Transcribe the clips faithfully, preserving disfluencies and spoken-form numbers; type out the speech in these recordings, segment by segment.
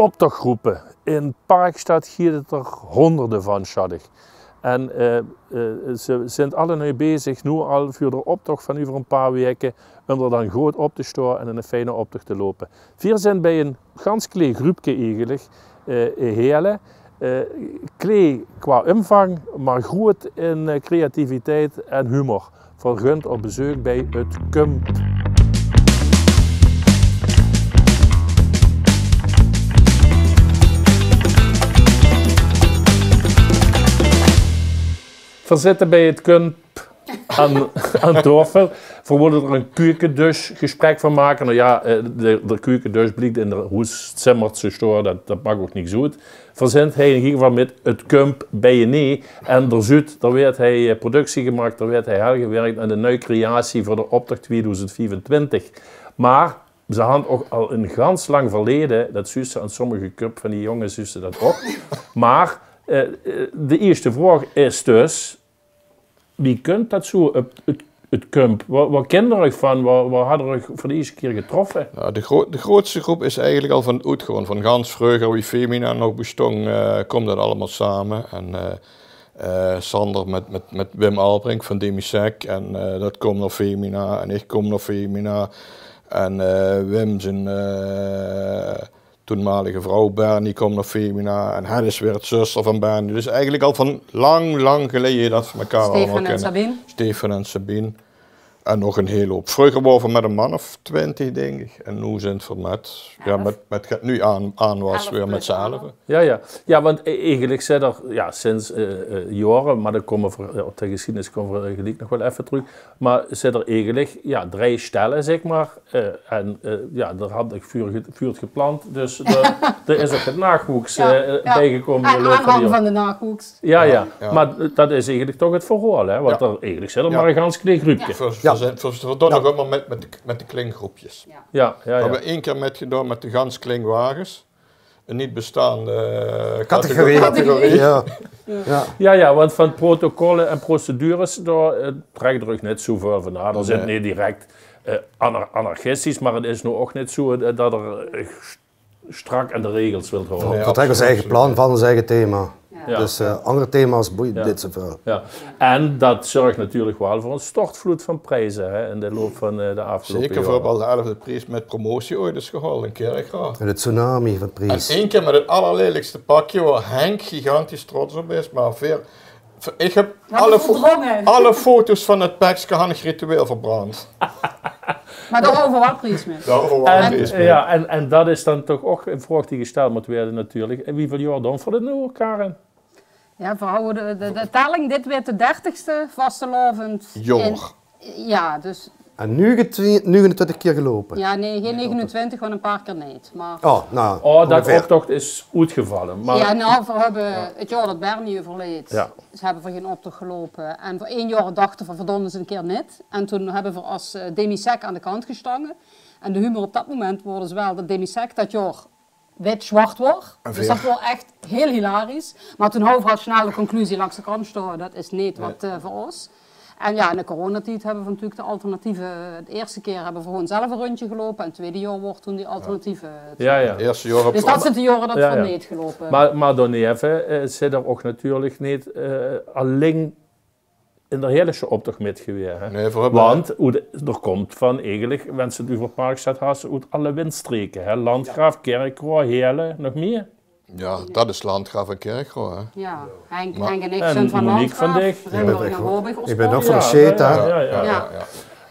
Optochgroepe. In Parkstad giet 't d'r hóngerde van, sjat ich. En eh, eh, ze zint alle noe bezig, noe al veur d'r optoch van euver e paar waeke, um d'r dan good op te sjtoa en 'ne fijne optoch te loupe. Veer zint bij e gans klee gruupke eigelik, eh, in Heële. Eh, klee qua umvang, maar groeët in eh, creativiteit en humor. Veer gunt op bezeuk bij 't Kump. Veer zitte bij 't Kump aan, aan taofel. Veer wolle d'r e kukendush-gesprek van make. Noe jao, eh, de, de kukendush bliekt in d'r hoes-, zimmer te sjtoa, dat, dat maak ouch niks oet. Veer zint hie in eder geval mit 't Kump bijenein. En d'r zuut, d'r weurt hie eh, productie gemaak, d'r weurt hie hel gewirk aan de nuuj creatie veur d'r optoch tweedoezend viefentwintig. Maar ze hant ouch al e gans lang verleje, dat zuus se aan sommige köp van die jónges, zuus se dat ouch. Maar eh, eh, de ierste vraog is dus, wie kunt dat zoe, 't, 't, 't Kump? Wa-, wat kint d'r uch van? Wa-, wa hat d'r uch veur de ierste kier getroffe? Nou, de gro-, de grootste groep is eigelik al van 't oetgoon. Van gans vreuger, wie Femina nog bestóng, eh, koom dat allemaol same. En eh, eh, Sander mit, mit, mit Wim Albrink van Demisec. En eh, dat koom nao Femina. En ich koom nao Femina. En eh, Wim zien eh, toenmalige vrouw Bernie koom nao Femina en Heddes weurt zuster van Bernie. Dus eigelik al van lang, lang geleje dat veer mekaar allemaol kenne. Stefan en Sabine. Stefan en Sabine. En nog 'n hiel hoop. Vreuger waore veer mit 'ne man of twintig, dink ich. En noe zint veer mit, jao, mit, mit get noe aan, aan waas, weer mit z'n elve. Jao, jao. Jao, want e-, eigelik zit d'r, jao, sinds eh, eh, jaore, maar dao kómme veer, eh, op de gesjiedenis kómme veer geliek nog waal effe trök. Maar zit d'r eigelik, jao, drie stelle, zèk maar, Eh, en eh, jao, dao hat ich vuur ge-, vuur geplant, dus d'r, d'r is ouch 't naagwoeks eh, bijgekómme in de loup van de jaore. Van de naagwoeks. Jao, jao. Jao. Maar dat is eigelik toch 't verhaol, hè? Want d'r eigelik zit d'r maar 'n gans klee gruupke. Veer, veer zint, veer, veer doon nog ummer mit, mit de, mit de kling groepkes. Jao, jao, jao. Veer höbbe ein kier mitgedaon mit de gans kling wages. 'n Niet bestaande eh, categorie. Categorie. Jao. Jao. Jao, jao, want van protocolle en procedures, dao eh, trèk d'r uch neet zoeväöl van aan. D'r zit neet direct eh, anar-, anarchistisch, maar 't is noe ouch neet zoe eh, dat d'r eh, st-, strak aan de regels wilt haoje. Nae, absoluut. Veer trèkke ós eige plan van ós eige thema. Jao. Dus eh, anger thema's boeit neet zoeväöl. Jao. En dat zörg natuurlik waal veur 'n stortvlood van prieze, hè, in de loup van eh, de aafgeloupe jaore. Zeker, veer höbbe al d'n elfde pries mit promotie ooit ins gehaold in Kirchroa. En de tsunami van pries. En ein kier mit 't allerlelikste pakje, wo Henk gigantisch trots op is, maar veer, veer, ich höb alle fo-, alle foto's van 't pekske han ich ritueel verbrand. Maar dao haoje veer waal pries mit. Dao haoje veer waal pries mit. En, jao, en, en dat is dan toch ouch 'n vraog die gesteld mót waere natuurlik. En wieväöl jaor doon veer dit noe, Karin? Jao, veer haoje de, de, de telling, dit weurt 't dertigste vastelaovend. Jaor. Jao, dus. En nuugetwin-, nuugenentwintig kier geloupe. Jao, nae, gein negenentwintig, want 'n paar kier neet. Maar oh, nou, oh, dat optoch is oetgevalle. Maar jao, nou, veer höbbe 't jaor dat Bernie euverleed, höbbe veer gein optoch geloupe. En veur ein jaor dachte veer, verdomme, ins 'ne kier neet. En toen höbbe veer as eh, Demisec aan de kant gestange. En de humor op dat moment waor dus waal dat Demisec dat jaor wit-zwart waor. Dus dat waor ech hiel hilarisch. Maar toen haoje veer al snel de conclusie langs de kant sjtoa, dat is neet wat eh, veur ós. En jao, in de coronatied höbbe veer natuurlik de alternatieve. 't Ierste kier höbbe veer gewoen zelf e rundje geloupe en 't twiede jaor waor toen die alternatieve. Jao, jao. 't Ierste jaor höbbe veer. Dus dat zint de jaore dat veer neet geloupe. Maar, maar daoneve eh, zit d'r ouch natuurlik neet eh, alling in d'r Heëlesje optoch mitgewaes, hè? Nae, veer höbbe. Want oet, d'r kump van eigelik, wens se 't euver Parkstad has, oet alle windstreke, hè? Landgraaf, Kirchroa, Heële, nog mie? Jao, dat is Landgraaf en Kirchroa, hè? Jao, Henk, Henk en ich zint van Landgraaf. Monique van dich. Rimburg en Robig. Ich bin nog van de Sjeet, hè? Jao, jao, jao.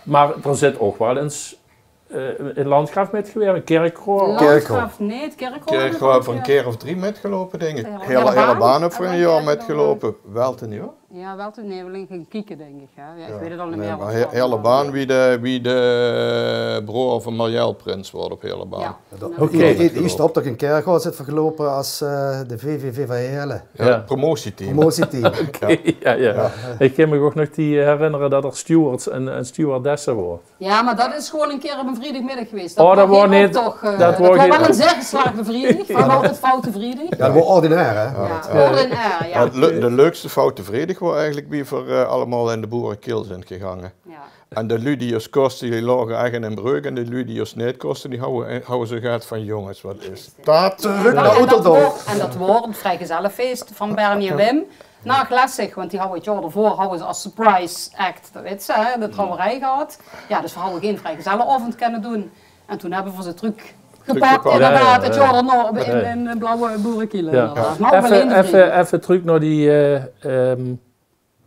Maar d'r zit ouch waal ins eh, in Landgraaf mitgewaes, Kirchroa. Landgraaf neet, Kirchroa. Kirchroa höbbe veer 'n kier of drie mitgeloupe, dink ich. Jao. Heële, Heëlebaan höbbe veer e jaor mitgeloupe. Welten neet, huur. Jao, Welten neet, veer wille gaon kieke, dink ich, hè. Jao, ich weit 't al neet mie. Nae, maar Heëlebaan, wie de, wie de broor van Marielle prins woort op Heëlebaan. Jao. Oké. D'n ierste optoch in Kirchroa zit verloupe as eh, de V V V van Heële. Jao, promotieteam. Promotieteam. Oké, jao, jao. Ich kin mich ouch nog die herinnere dat d'r stewards en, en stewardesse woort. Jao, maar dat is gewoen 'ne kier op 'ne vriedagmiddag gewaes. Oh, dat woor neet, dat woor waal 'ne zeer geslaagde vriedig. Veer nomme 't Foute Vriedig. Jao, dat woor ordinair, hè? Jao, ordinair, jao. Jao, de leu-, de leukste Foute Vriedig waor eigelik wie veer, eh, allemaol in de boerekiel zint gegange. Jao. En de luuj die ós koste, die loge eigelik in breuk. En de luuj die ós neet koste, die hawwe, eh, hawwe zoe gehad van: "Jónges, wat is dat?" Terug nao Oeteldorp. En dat waor, en dat waor 't vriegezellefees van Bernie en Wim. Nao Glessig, want die hawwe 't jaor d'rveur, hawwe ze es surprise act, dat wits se, hè, de trouwerij gehad. Jao, dus veer hawwe gein vriegezelleraovend kinne doon. En toen höbbe veer ze trök gepak, inderdaad, 't jaor d'rnao in, in de blauwe boerekiel, inderdaad. Mer effe, effe trök nao die, eh, ehm,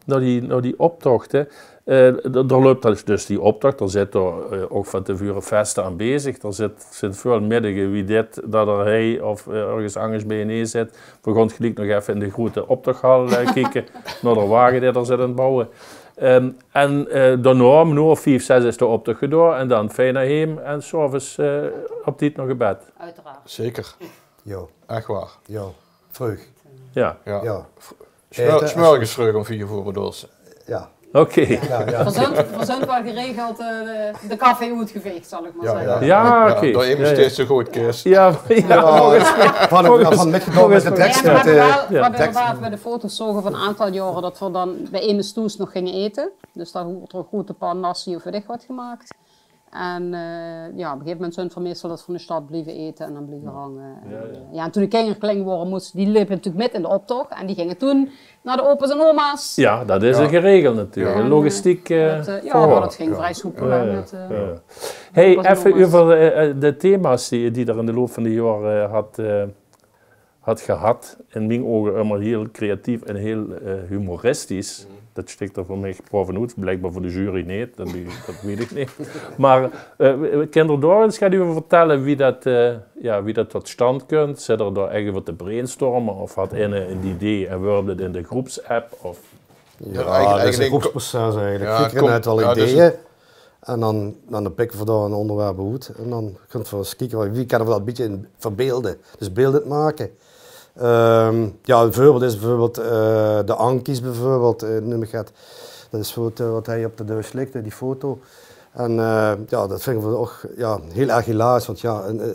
nao die, nao die optochte. Eh, d'r, d'r löp dus, dus die optoch, d'r zit d'r, eh, ouch van te veure veste aanwezig. D'r zit, zint väöl middige wie dit, dat d'r hie of, eh, örges angers biejenein zit. Veer gaon geliek nog effe in de groete optochhal, eh, kieke nao d'r wage dae d'r zit aan 't bouwe. Ehm, en, eh, daonao, um 'n oer of vief, zes is d'r optoch gedaon en dan fijn nao heem en 's aoves, eh, op tied nao gebed. Oeteraard. Zeker. Jao. Ech waor. Jao. Vreug. Jao. Jao. Ete, 's mörges vreug um vief oer bedoels se? Jao. Oké. Jao, jao. Veer zint, veer zint waal geregeld, eh, de, de café oetgeveeg, zal ich mer zègke. Jao, oké. Door emes steeds zoe good, Kees. Jao, jao. Volges, volges, volges mitgedaon mit de teks. Nae, mer waat veer waal, waat veer inderdaad bie de foto's zoge van 'n aantal jaore, dat veer dan bie emes thoes nog ginge ete. Dus dan woort d'r 'n groete pan nasi of weit ich waat gemaak. En, eh, jao, op e gegeve moment zint veer meistal dat veer in de stad blieve ete en dan blieve hange. En, eh, jao, en toen de kinger klein wore, móste, die lepe natuurlik mit in de optoch. En die ginge toen nao de opa's en oma's. Jao, dat is geregeld natuurlik. Jao, en, eh, logistiek, eh, dat, eh, jao, mer dat ging vrie soepel, hè, mit, eh, opa's en oma's. Hey, effe euver, eh, eh, de thema's die, die d'r in de loup van de jaore, eh, hat, eh, hat gehad, in mien ouge ummer hiel creatief en hiel, eh, humoristisch. Dat stik d'r veur mich baovenoet, bliekbaar veur de jury neet, dat, dat weit ich neet. Mer, eh, kint d'r dao ins get euver vertèlle wie dat, eh, jao, wie dat tot stand kump? Zit d'r dao ech euver te brainstorme of hat eine 'n idee en wurp 't in de groepsapp? Of? Jao, dat is 'n groepsproces eigelik. Ederein haet waal ideeë. En dan, dan pikke veer dao 'n óngerwerp oet. En dan kint veer ins kieke, wie kinne veer dat e bietje in verbeelde. Dus beeldend make. Ehm, jao, e veurbeeld is bieveurbeeld, eh, de Ankies bieveurbeeld, eh, neum ich 't. Dat is wat, eh, wat hie op de deur ligk, eh, die foto. En, eh, jao, dat vinge veer ouch, jao, hiel erg hilaris. Want jao, en, eh,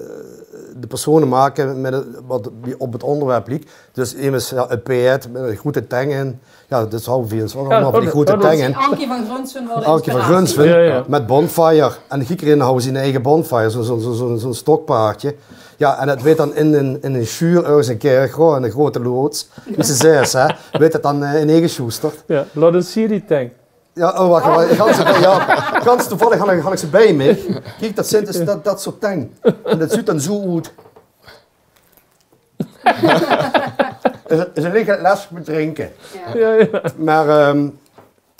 de persone make mit 't, wat op 't óngerwerp liek. Dus emes, jao, e paerd mit 'n groete teng in. Jao, dat hawwe veer ins ouch allemaol, van die groete teng. Ankie van Grunsven waor de inspiratie. Ankie van Grunsven, jao, jao, mit Bonfire. En iederein haw zien eige Bonfire, zo'n, zo'n, zo'n, zo'n, zo'n stokpaardje. Jao, en dat weurt dan in 'n, in 'n sjuur örges in Kirchroa, in 'n groete loods, wie se zaes, hè, weurt dat dan, eh, inein gesjoesterd. Jao, laot ins zeen die teng. Jao, oh, wach, wach, gans, jao, gans toevallig had ich, had ich ze bie mich. Kiek, dat zint dus dat, dat soort teng. En dat zuut dan zoe oet. Is 't, is 't ligk lesteg mit drinke. Jao. Jao, jao. Mer, ehm,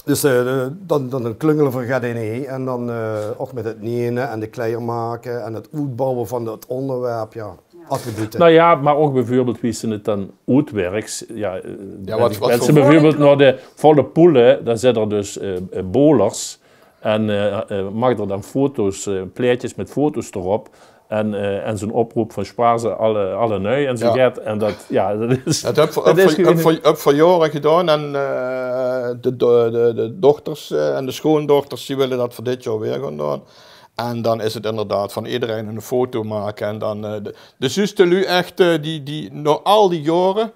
dus, eh, de, dan, dan klungele veer get ineen en dan, eh, ouch mit 't neune en de kleier make en 't oetbouwe van 't óngerwerp, jao. Attribute. Noe jao, mer ouch bieveurbeeld wie se 't dan oetwirks. Jao, eh, jao, wat, wat wen se bieveurbeeld nao de volle poele, dan zit d'r dus, eh, eh, bowlers. En, eh, eh, maak d'r dan foto's, eh, plaetjes mit foto's d'rop. En, eh, en zo'n oproep van: "Spaar ze alle, alle nui" en zoe get. En dat, jao, dat is, dat höb veer, dat höb is veer, gewoon höb veer, höb veer jaore gedaon. En, eh, de, de, de, de dochters, eh, en de sjoondochters, die wille dat veur dit jaor weer gaon daon. En dan is 't inderdaad van ederein 'n foto make. En dan, eh, de, de zuus de luuj ech, eh, die, die nao al die jaore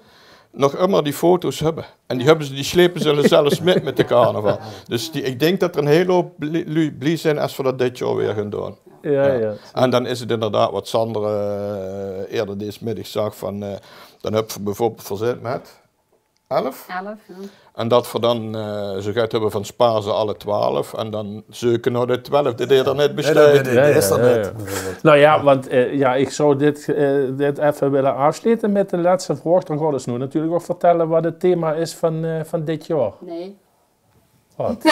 nog ummer die foto's höbbe. En die höbbe ze, die slepe ze zelfs mit, mit de carnaval. Dus die, ich dink dat d'r 'n hiel houp blie-, luuj blie zeen es veer dat dit jaor weer gaon doon. Jao, jao. En dan is 't inderdaad wat Sander, eh, eerder dees middig zag van, eh, dan höbbe veer bieveurbeeld, veer zeen mit elf. Elf, jao. En dat veer dan, eh, zoe get höbbe van spaar ze alle twelf en dan zeuke nao de twelfde dae d'r neet besteit. Nae, dat, dat is dat neet, bieveurbeeld. Noe jao, want, eh, jao, ich zou dit, eh, dit effe wille aafslete mit de lètste vraog. Dan gaon v'r noe natuurlik ouch vertèlle wat 't thema is van, eh, van dit jaor. Nae. Wat?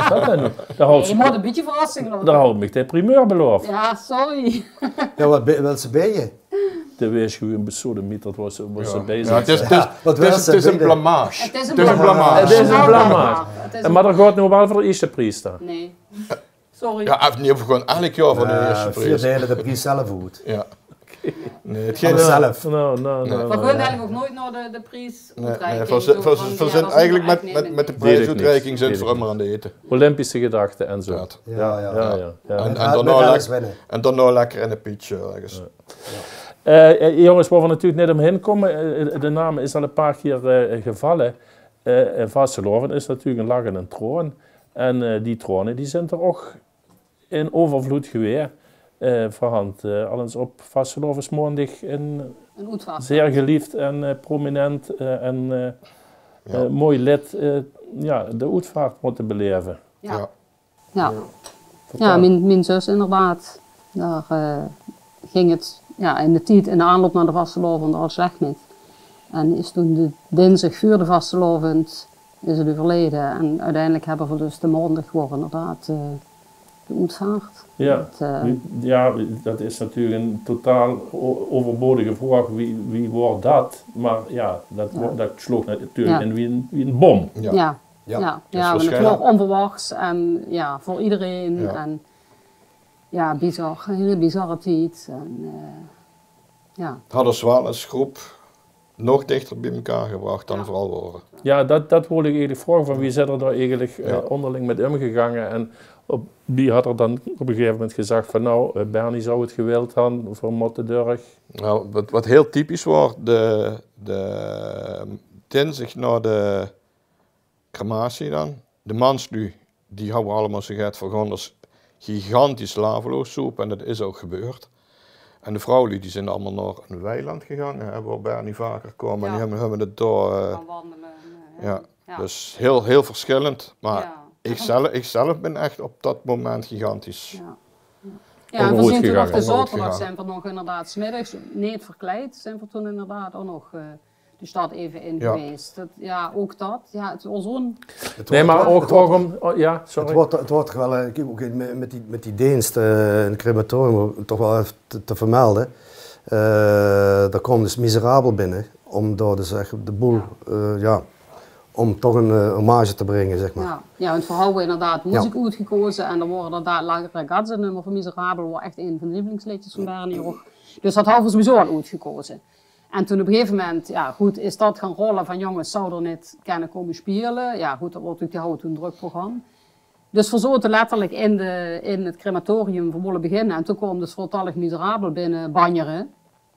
Wat dan noe? Nae, je mót 'n bietje verrassing laote. Dao haw ich de primeur belaof. Jao, sorry. Jao, wat be-, wat is 't bie? De wees gewoon besodemieterd, waas, waas 't bie. Jao, 't is, 't is, 't is 'n blamage. 't Is 'n blamage. 't Is 'n blamage. 't Is 'n... Mer d'r geit noe waal veur de ierste pries dan? Nae. Sorry. Jao, of nae, of gewoon elk jaor veur de ierste pries. Veer deile de pries zelf oet. Jao. Nae, 't geit zelf. Noe, noe, noe. Veer gaon eigelik ouch noeit nao de, de pries. Nae, nae, veer zeen, veer zeen eigelik mit, mit, mit de priesoetreiking zeen veer ummer aan 't ete. Olympische gedachte en zoe. Jao, jao, jao. En, en daonao lekker in de pietje örges. Eh, eh, jónges, wao veer natuurlik neet ómhaer kómme, eh, de naam is al e paar kier, eh, gevalle. Eh, eh, vastelaovend is natuurlik 'ne lach en 'ne troan. En, eh, die troane, die zint d'r ouch in euvervlood gewaes. Eh, veurhand, eh, al ins op vastelaovesmaondig 'n zeer geliefd en, eh, prominent, eh, en, eh, eh, mooi lid, eh, jao, de oetvaart mótte belaeve. Jao. Jao. Jao, mien, mien zus inderdaad. Dao, eh, ging 't, jao, in d'n tied, in d'n aanloup nao de vastelaovend al slech mit. En is toen de dinsdig veur de vastelaovend is 't euverleje. En oeteindelik höbbe v'r dus de maondig, waor inderdaad, eh, de oetvaart. Jao. Dat, eh, jao, dat is natuurlik 'n totaal o-, euverbodige vraog. Wie, wie waor dat? Mer jao, dat, dat sloog natuurlik in wie 'n, wie 'n bom. Jao. Jao, jao, want 't waor ónverwachs en jao, veur ederein. Jao. En jao, bizar, 'n hiel bizarre tied. En, eh, jao. Hadde ze waal es groep nog dichter bie-ein gebrach dan veural waore. Jao, dat, dat wól ich eigelik vraoge, van wie zint d'r dao eigelik, eh, ónderling mit ómgegange? En op, wie hat d'r dan op e gegaeve moment gezag van, nou, eh, Bernie zou 't gewild han, v'r mótte dörch? Nou, wat, wat hiel typisch waor, de, de dinsdig nao de crematie dan. De mansluuj, die hawwe allemaol zoe get van, v'r gaon ós gigantisch laveloos zoepe, en dat is ouch gebeurd. En de vrouwluuj, die zint allemaol nao 'n weiland gegange, hè, wao Bernie vaker kwaam. En die höbbe, höbbe 't dao, eh, jao. Dus hiel, hiel versjillend. Mer ich zelf, ich zelf bin ech op dat moment gigantisch. Jao, en v'r zint toen nog de zaoterdag zint v'r nog inderdaad 's middigs neet verkleid, zint v'r toen inderdaad ouch nog, eh, de stad eve in gewaes. Dat, jao, ouch dat. Jao, 't waor zoe'n... Nae, mer ouch, ouch óm, oh, jao, sorry. 't Waor, 't waor toch waal, eh, kiek, ouch mit, mit die, mit die deenst, eh, in 't crematorium, toch waal effe te, te vermelde. Eh, dao kwaam dus Miserabel binne, óm dao dus ech de boel, eh, jao, óm toch 'n, eh, hommage te bringe, zeg mer. Jao, jao, want v'r hawwe inderdaad meziek oetgekoze en d'r waor inderdaad La Ragazza, 't nummer van Miserabel, waor ech ein van de lievelingslidjes van Bernie ouch. Dus dat hawwe v'r sowieso al oetgekoze. En toen op e gegaeve moment, jao, good, is dat gaon rolle van: jónges, zou d'r neet kènne kómme speule? Jao, good, dat waor natuurlik, die hawwe toen 'n drök programma. Dus v'r zote letterlik in de, in 't crematorium, v'r wolle beginne. En toen kwaam dus voltallig Miserabel binne banjere: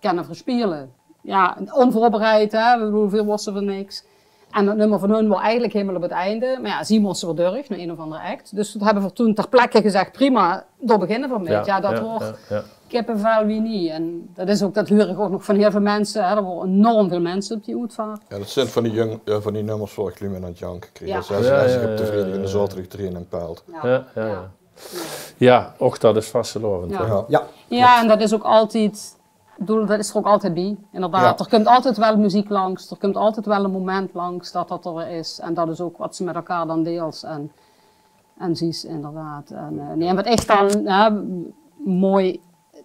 kènne v'r speule? Jao, ónveurbereid, hè, v'r bedoel, veer woste van niks. En dat nummer van hun waor eigelik hielemaol op 't einde. Mer jao, zie moste weer dörch nao ein of anger act. Dus dat höbbe v'r toen ter plekke gezag: prima, dao beginne v'r mit. Jao, dat waor kippevel wie nie. En dat is ouch, dat huur ich ouch nog van hiel väöl minse, hè. D'r wore enorm väöl minse op die oetvaart. Jao, dat zint van die jung-, jao, van die nummers wo ich luuj mit aan 't janke kreeg. Jao. Zès en zès op de vriedig en de zaoterdig drieën en pelt. Jao, jao, jao. Jao, och, dat is vastelaovend, hè. Jao. Jao, en dat is ouch altied, ich bedoel, dat is d'r ouch altied bie, inderdaad. D'r kump altied waal meziek langs, d'r kump altied waal e moment langs dat dat d'r weer is. En dat is ouch wat se mit elkaar dan deils en, en zies, inderdaad. En, eh, nae, en wat ech dan, hè, mooi,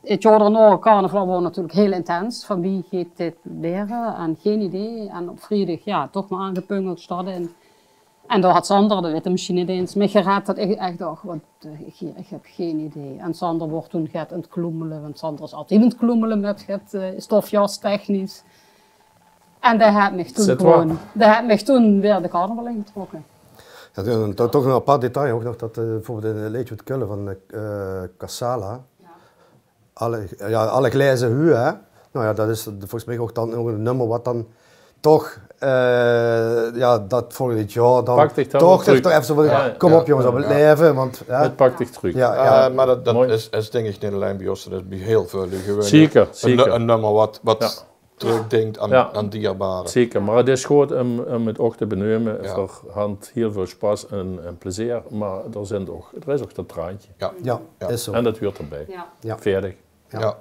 't jaor daonao, carnaval, waor natuurlik hiel intens. Van: wie geit dit waere? En gein idee. En op vriedig, jao, toch mer aangepungeld, stad in. En dao hat Sander, dat weit 'r mesjiens neet ins, mich gered, dat ich ech dach: wat, eh, ich, ich höb gein idee. En Sander waor toen get aan 't kloemele, want Sander is altied aan 't kloemele mit get, eh, stofjas technisch. En dae hat mich toen gewoon, dae hat mich toen weer de carnaval ingetrokke. Jao, toen, to-, toch 'n apart detail ouch nog, dat, eh, bieveurbeeld in 't leedje oet Kölle van, eh, Kassala. Alle, jao, alle glazen hue, hè? Nou jao, dat is volges mich ouch dan nog e nummer wat dan toch, eh, jao, dat volgend jaor dan toch, toch effe zoe van: kom op, jónges, op 't laeve, want, hè? 't Pak dich trök. Jao, jao. Eh, mer dat, dat is, is dink ich neet allein bie ós, dat is bie hiel väöl luuj gewoon. Zeker, zeker. E nu-, e nummer wat, wat trökdink aan, aan dierbare. Zeker, mer 't is good óm, óm 't ouch te beneume. V'r hant hiel väöl spas en, en plezeer, mer d'r zint ouch, d'r is ouch dat traantje. Jao, is zoe. En dat huurt d'rbie. Jao. Veerdig. Jao.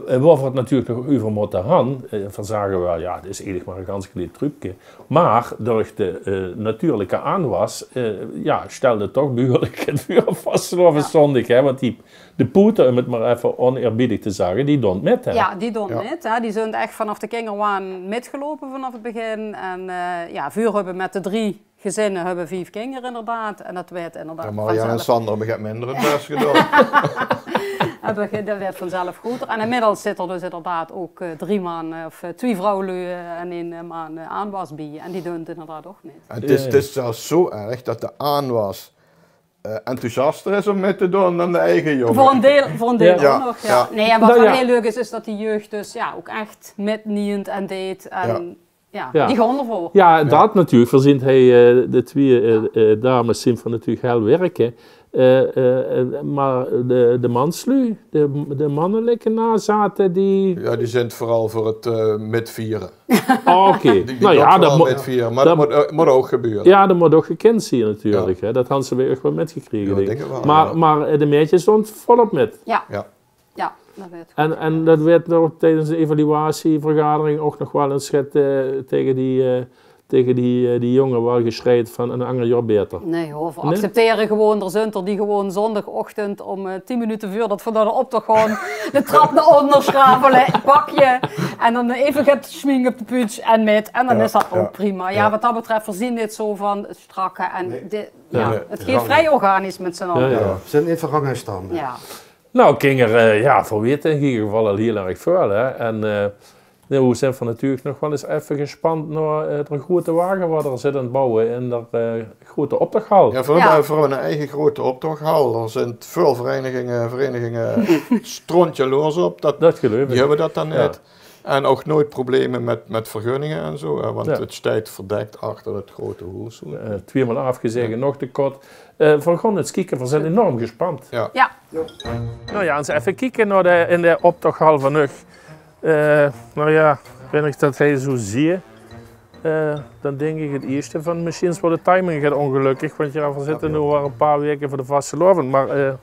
En wao v'r 't natuurlik nog euver mótte han, eh, v'r zage waal, jao, 't is eigelik mer e gans kleen trucje. Mer durch de, eh, natuurlike aanwas, eh, jao, stèlde 't toch behuurlik 't veur op vastelaoveszóndig, hè, want die, de poete, óm 't mer effe oneerbiedig te zage, die doon mit, hè. Jao, die doon mit, hè. Die zunt ech vanaaf de kingerwaan mitgeloupe vanaaf 't begin. En, eh, jao, veer höbbe mit de drie gezinne höbbe vief kinger inderdaad. En dat weurt inderdaad... Jao, Marianne en Sander höbbe get minder hun bès gedaon. Höbbe ge-, dat weurt vanzelf groter. En inmiddels zit d'r dus inderdaad ouch, eh, drie man, eh, of, eh, twie vrouwluuj, eh, en ein, eh, man, eh, aanwas bie. En die doon 't inderdaad ouch mit. En 't is, 't is zelfs zoe erg dat de aanwas, eh, enthousiaster is óm mit te doon dan de eige jónge. Veur ein deil, veur ein deil ouch nog, jao. Nae, en wat waal hiel leuk is, is dat die jeug dus, jao, ouch ech mitnieënt en deit. En Ja, die gaon d'rveur. Ja, dat natuurlik. Veer zien hei, eh, de twieë, eh, eh, dames zien veer natuurlik hel wirke. Eh, eh, eh, mer de, de manslü, de, de mannelike nazate, die... Ja, die zien veural veur 't, eh, mitviere. Ah, oké. Die, die doon veural mitviere, mer dat mót, eh, mót ouch gebeure. Ja, dat mót ouch gekind zien natuurlik, hè. Dat hant ze bie uch waal mitgekrege, dink ich. Mer, mer, eh, de meidjes doon volop mit. Ja. Ja, dat weit ich. En, en dat weurt ouch tiedes de evaluatievergadering ouch nog waal ins get, eh, tege die, eh, tege die, eh, die jónge waal gesjreid van: "Ein anger jaor baeter." Nae, huur, veer acceptere gewoon, d'r zunt d'r die gewoon zóndigochtend óm, eh, tieën minute veurdat veer nao d'n optoch gaon, de trap nao ónger sjravele, pakje en dan effe get sjmink op de puuts en mit. En dan is dat ouch prima. Ja, wat dat betröf, veer zien neet zo van strakke en de, ja, 't geit vrie organisch mit z'n alle. Ja, ja. Veer zien neet verhange stam. Ja. Nou, kinger, eh, ja, veer weite in eder geval al hiel erg väöl, hè. En, eh, noe zien veer natuurlik nog waal ins effe gespand nao, eh, d'r groete wage wat d'r zit aan 't bouwe in d'r, eh, groete optochhal. Ja, veer höbbe, veer höbbe ein eige groete optochhal. D'r zint väöl vereiniginge, vereiniginge strontjaloers op. Dat, dat geluif ich. Die höbbe dat dan neet. En ouch noeats probleme mit, mit vergunninge en zo, hè, want 't steit verdèk achter 't groete hoes. Eh, twieëmaol aafgezag, nog te kort. Eh, veer gaon ins kieke, veer zien enorm gespand. Ja. Nou ja, ins effe kieke nao de, in de optochhal van uch. Eh, nou ja, wen ich dat hei zo zeen, eh, dan dink ich 't ieëste van, mesjiens weurt de timing get óngelökkig, want ja, veer zitte noe al ein paar waeke veur de vastelaovend, mer, eh,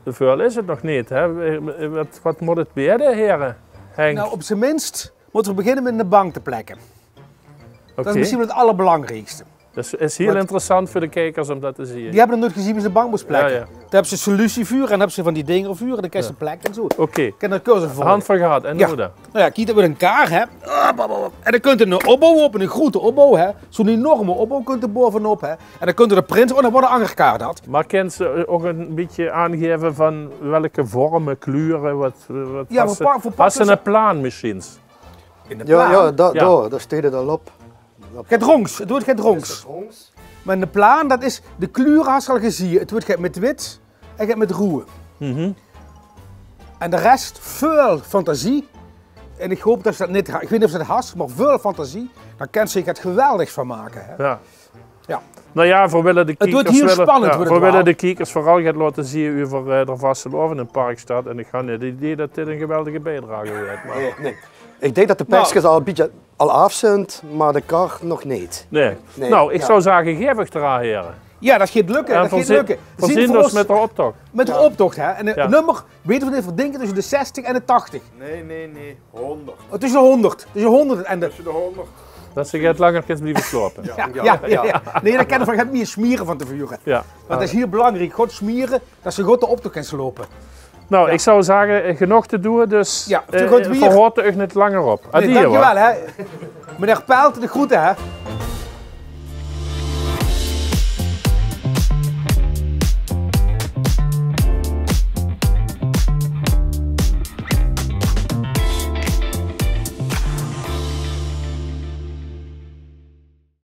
väöl is 't nog neet, hè? Eh, wat, wat mót 't waere, here Henk? Nou, op z'n mins mótte veer beginne mit ein bank te plekke. Dat is mesjiens waal 't allerbelangriekste. Dat is, is hiel interessant veur de kiekers óm dat te zeen. Die höbbe nog noeats gezeen wie ze ein bank mós plekke. Ja, ja. Dao höbbe ze solutie veur en höbbe ze van die dinger veur, dan kins ze plekke en zo. Oké. Kin d'r cursus veur. Hand van gehad, en noe dan? Nou ja, kiek, dat weurt ein kar, hè. En dan kunt d'r eine opbouw op, eine groete opbouw, hè. Zo'n enorme opbouw kunt d'r baovenop, hè. En dan kunt d'r de prins, oh, dan weurt 'n anger kar dat. Mer kins se, eh, ouch ein bietje aangaeve van welke vorme, kleure, wat, wat... Ja, veer pak-, veer pakke... Has se ein plan mesjiens? Ja, ja, dao, dao steit 't al op. Get róngs, 't weurt get róngs. Mer ein plan, dat is, de kleure has se al gezeen. 't Weurt get mit wit en get mit roead. En de res, väöl fantasie. En ich haop dat se dat neet ha-, ich weit neet of se dat has, mer väöl fantasie, dan kins se get geweldigs van make, hè. Ja. Ja. Nou ja, veer wille de kiekers, veer wille de kiekers veural get laote zeen euver, eh, d'r vastelaovend in Parkstad. En ich han neet 't idee dat dit ein geweldige biedrage weurt, mer... Nae, nae. Ich dink dat de pekskes al ein bietje al aaf zunt, mer de kar nog neet. Nae. Nou, ich zou zage, gaef uch d'r aan, here. Ja, dat geit lökke, dat geit lökke. Veer zeen ós mit d'r optoch. Mit d'r optoch, hè. En 't nummer, weite veer neet, veer dinke tösse de zestig en de tachtig. Nae, nae, nae. Hóngerd. Oh, tösse de hóngerd. Tösse de hóngerd en de... Tösse de hóngerd. Dat se get langer kins blieve slaope. Ja, ja, ja. Nae, dan kinne veer get mieë smiere van te veure. Ja. Want dat is hiel belangriek. Good smiere, dat se good d'r optoch kins loupe. Nou, ich zou zage, eh, genóg te doon, dus, eh, veer hote uch neet langer op. Nae, dankjewel, hè. Meneer Pelt, de groete, hè.